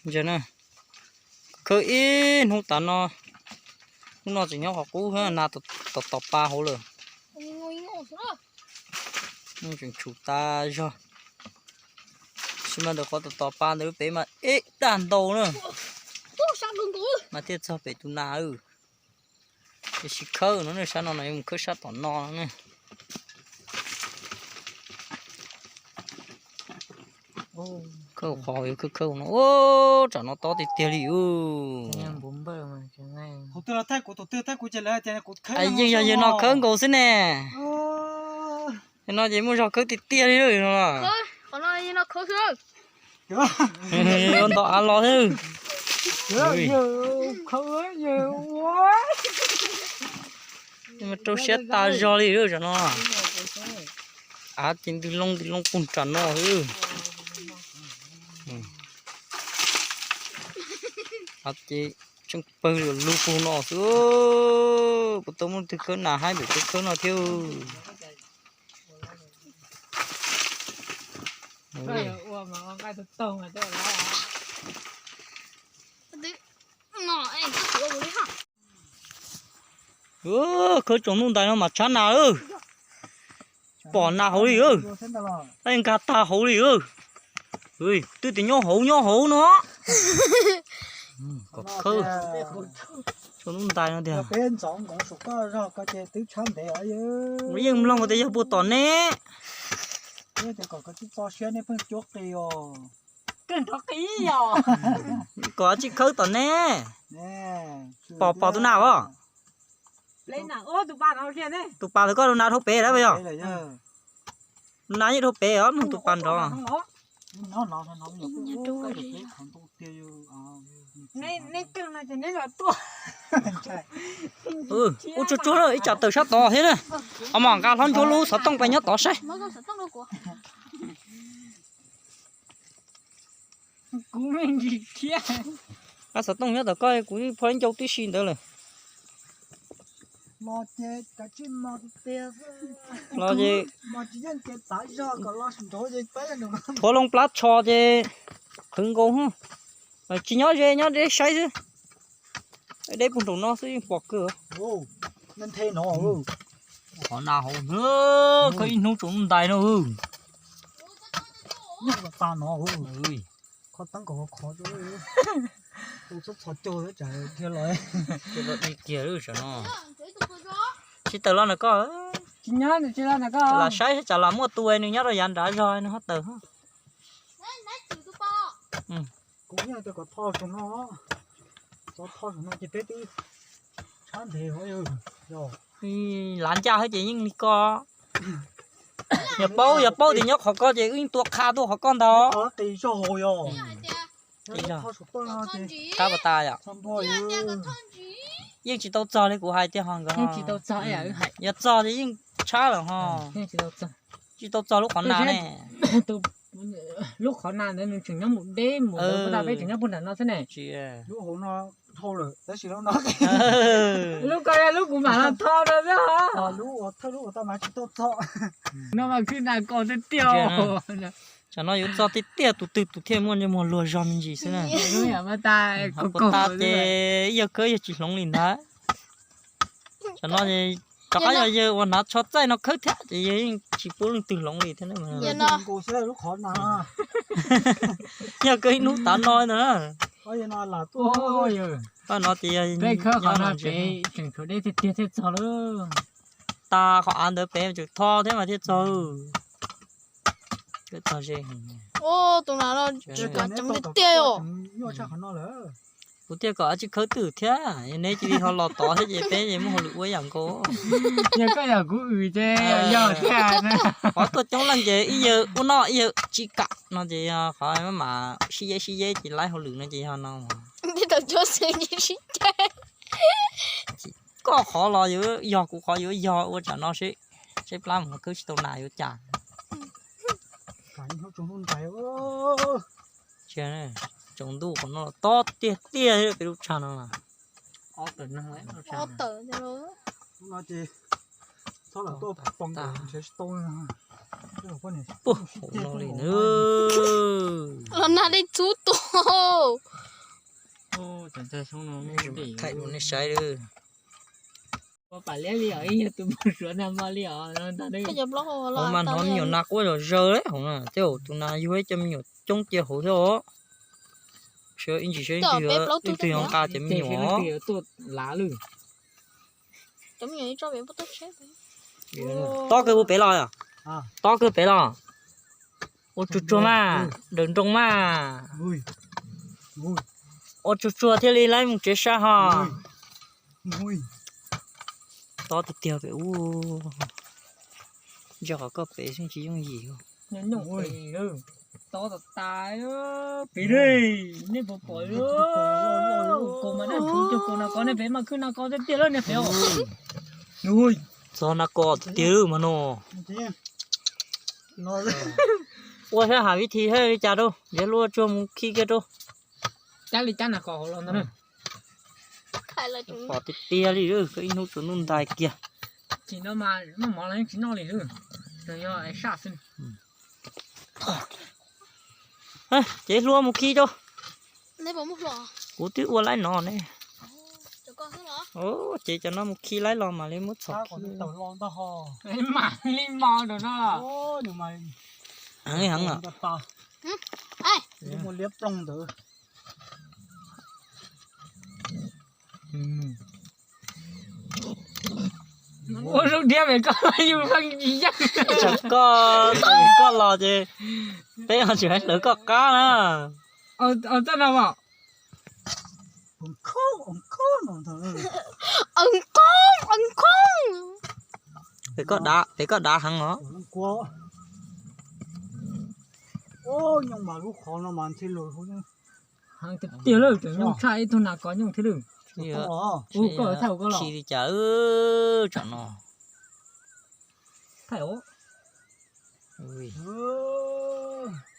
Ntsia na, khawb ib hnub tas no, hnub no tseem nyob qhov qub, nas tom tom pa hauv lawm. Tseem tshum tas zog. Tab sis mas ntawm qhov tom tom pa ntawd pem mas ib daj ntau na, mas thiaj txog pem tus nas. Tiam sis khawb no ne, sab no no yuav mus khawb sab tom no ne. Khawb qhov yuav khawb khawb no, tsam no tob tiag tiag li. Yeej yog yawg no khawb nkaus xwb ne. Yawg no ces muaj zog khawb tiag tiag li no. Ua nto av los thiab. Rau siab tas zog li tsam no. Av ces ntws loo ntws loo puag tsam no xwb. Av ces tseem pawg lug puag no xwb. Puas tau muaj leej twg khawb nas haib pem tau khawb no thiab. Khawb tsaus ntuj ntais no mas tshab nas lawm. Pom nas hauv li. Nkag tag hauv li. Twb tias nyob hauv nyob hauv no. Kom khawb tsaus ntuj ntais no tiag. Yeej mloog tias yog puas tom ne. Kom tsis khawb tom ne. Pom pom tus nas os. Tus pas ntawd koj rau nas dhau pem lawm yog? Nas yeej dhau pem os, mloog tus pas nrov. Ua tsuag tsuag ib tsam tawm sab tod thiab na. Ho mam nqa hlob ntsuab lub xov tooj pes nyob tod saib. Nqa xov tooj nyob tom koj, kuv yeej pho ib ncau tib si ntawd lawm. Los ces qhuav loo plab tsho ces qhwv nkaus. Tsis nyob ze, nyob deb saib xwb. Deb puag nraum no xwb yeej pom kawg. Qhov nas hauv, khawb ib hnub tsaus ntuj ntais no. Tsis tawm los ntawm koj. Lam saib tsam lam muaj tus nws nyob rau yav nrad zog nws ho tawm. Lav ncaj hab ces yeej li ko. Yog paub, yog paub tias nyob qhov ko ces wb yeej tua qha tuaj qhov ko ntag. Qab pas tas yom. Yeej tsis tau txog li kuv hais tiag ho nkawd. Yog txog ces yeej tshab lawm ho. Tsis tau txog lub qhov na ne. Lub qhov na ntawd nws tseem nyob mus deb mus ntawd, peb tseem nyob puag nram no xwb ne. Lub ko yog lub kuv mam los tho rau xwb. No mas khwb na ko tiag tiag. Tsam no yuav txog tiag tiag tus twg tus thiaj muaj ntsej muag luag zog me ntsis xwb na. Puas tas ces ib yawg khawb yawg tsis hloov li ntag. Tsam no rov qab yog yawg uas hnav tsho txaij no khawb thiab ces yawg yeej tsis pub leej twg hloov li thiab. Yawg khawb ib hnub tav no ntag. Koj no ces yog peb khawb qhov no pem tseem tshuav deb tiag tiag thiaj txog lawm. Tas qhov av ntawd pem tseem tho thiab mas thiaj txog. Txog ze. Tus nas no tsis kam ceev tiag tiag os. Kuv thiaj kom dab tsi khawb twm thiab, neb cia li ho los tod thiab ces peb ces muaj hauj lwm ua ib yam nkaus. Yog koj yog kuv wm ces yog thiab. Qhov tuaj coob leej ces ib yawg ua noj ib yawg tsis kam no ces yog qhov maj mam sib yeb sib yeb ces laib hauj lwm no ces yog no. Koj qhov los yuav yog, kuv qhov yuav yog, ua tsam no seb, seb plab mus khawb tsis tau nas yuav cas. Tsaus ntuj qhov no tob tiag tiag peb lub tsag no. Txhob lam tuaj pom nkaus nrhiav tsis tau. Puag hauv no li na. Los nag dej txhub tuag. Thaij rau nej saib lawm. Hauv mas hnov me nyuam nas quab zom zaws li hauv na, tej zaum tus nas yug ib co me nyuam coob cia hauv thiab os. Ib ntsis seb ib tug yuav nqa cov me nyuam. Tob kawg puag pem los, tob kawg pem los. Ua tsuag tsuag mas, daws nroo mas. Ua tsuag tsuag thiaj li laib mus tsev sab ho. Tob tiag tiag pem ub. Ntsia qhov koj pem xwb tsis yooj yim. Tob tas tas pem li, nej puas pom? Kaus mas daj tshuv cog kaus nas kos nej pem mas khwb nas kos tiag tiag lawm niag pem os. Txog nas kos tiag tiag lawm mas no. Ua saib has vib thi thiab li cas rau, nrhiav lub tsuag mus khi kiag rau. Cab li cab nas kos hauv los ntag na. Pom tiag tiag li, koj ib hnub tsaus ntuj ntais kiag. Tsis no mas noj mov los yeej tsis noj li, tsuas yog saj xwb. Ces hlua mus khi rau. Kuv twb ua laib no ne. Ces cov no mus khi laib los mam li muab txhom khi. Mam li mos rau no. Heev heev os. Mus liab ploog ntawd. Ua zoo thiab, koj yug pheej tsis yeej. Koj, koj los ces peb ho tsis hlawv koj qab na. Pem koj dav, pem koj dav heev os. Nyooj mas lub qhov no mas ntshe lug heev tiag tiag lawm, tseem nyooj tshaj ib tug nas kos nyooj thiab lawm. Koj thaij koj los khi li cas tsam no. Thaij os.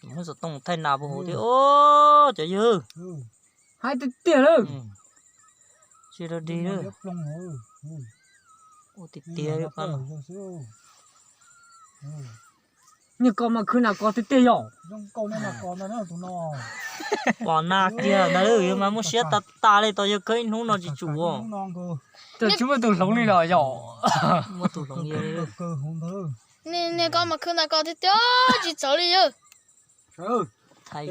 Muab xov tooj thaij nas puag hauv thiab os cov yawg. Hais tiag tiag lawm. Tsis rau dig lawm. Ua tiag tiag. Niag koj mas khwv nas kos tiag tiag yom. Pom nas kiag ntawd yog mas muaj siab tas tas li, tos yog khawb ib hnub no tsis tsum. Tsis muaj tus hloov li los yom. Muaj tus hloov. Niag koj mas khwv nas kos tiag tiag tsis txawv li yawg. Maj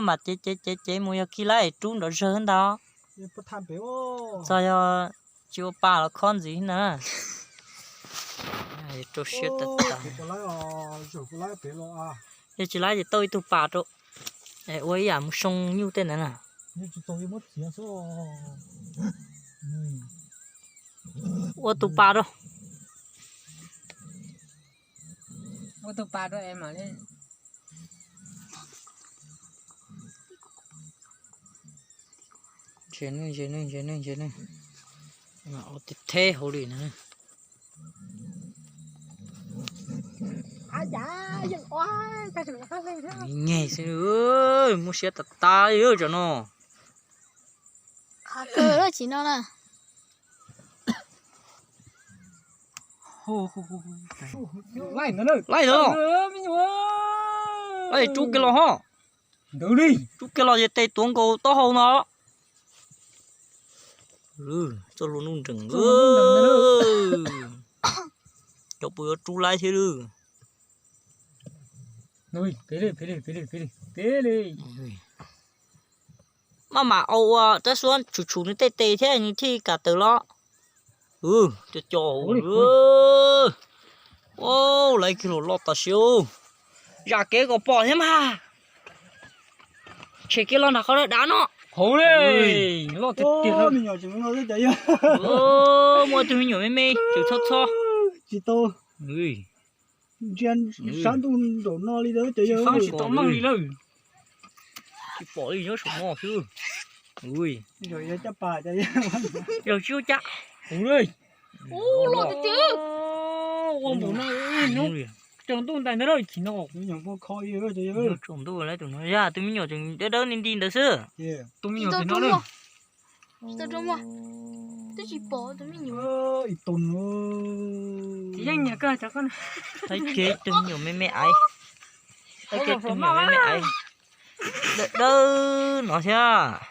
mam cev cev cev cev mus yog khi laib rub nrov zawg ntag. Txog yog tsis ua pas los khob ntxiv na. Rau siab tas tas. Yog tsis laib ces tau ib tug pas rau, ua ib yam mus soo nyuj tej ntawd na. Ua tus pas rau. Ua tus pas rau es mam li. Ntsia ne, ntsia ne, ntsia ne, ntsia ne. Ua tib theb hauv li na. Nyeg xwb, muaj siab tas tas li tsam no. Qhov kawg lawm tsis no na. Laij ntawd, laij rub kiag los ho. Rub kiag los ces tes tuav nkaus taub hau no. Txoj hlua nuj nreem, cov puas yuav rub laib thiab lawm. Maj mam au ua rab suab tshum tshum nws tej tes thiab nws thiaj kam tawm los. Co co, laiv kiag los loj tas siab. Zam kev kom pom thiab mas. Tshem kiag los nram qhov dav no. Hauv li, loj tiag tiag. Muaj tus me nyuam me me tseem txhob txhob. Tsis tau. Ntsia sab ntuj nraum no li, tsis tau meej li lawm. Tsis pom li, nyob saum no xwb. Yog caj pas, yog tsis ua cas. Ua npaum no, tsaus ntuj ntais ntawd lawm chim no. Tsaus ntuj lawm tus no, yog tus me nyuam tseem dawb dawb nti nti ntawd xwb. Tus me nyuam tus no. Tsis tau rau muag, twb tsis pom tus me nyuam. Ib tug, tsis yeej nyiam koj cov koj. Thaib kiag ib tug me nyuam me me aiv. Thaib kiag ib tug me nyuam me me aiv. Dawb dawb no thiab.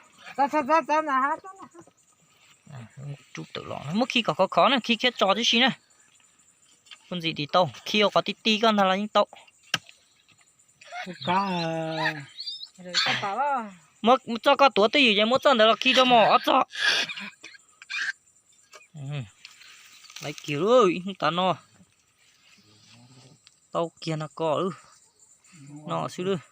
Rub tawm los, muab khi kom khov khov na, khi khiav tso tib si na. Kuv ntxim dim tau, khi ua qhov ti ti koj ntag los yeej tau. Muab txoj koj tuav twj ywm ces muab txoj ntawd los khi rau mos ob txoj. Laiv kiag lauj, ib hnub tav no tau kiag no ko lauj. No xwb lauj.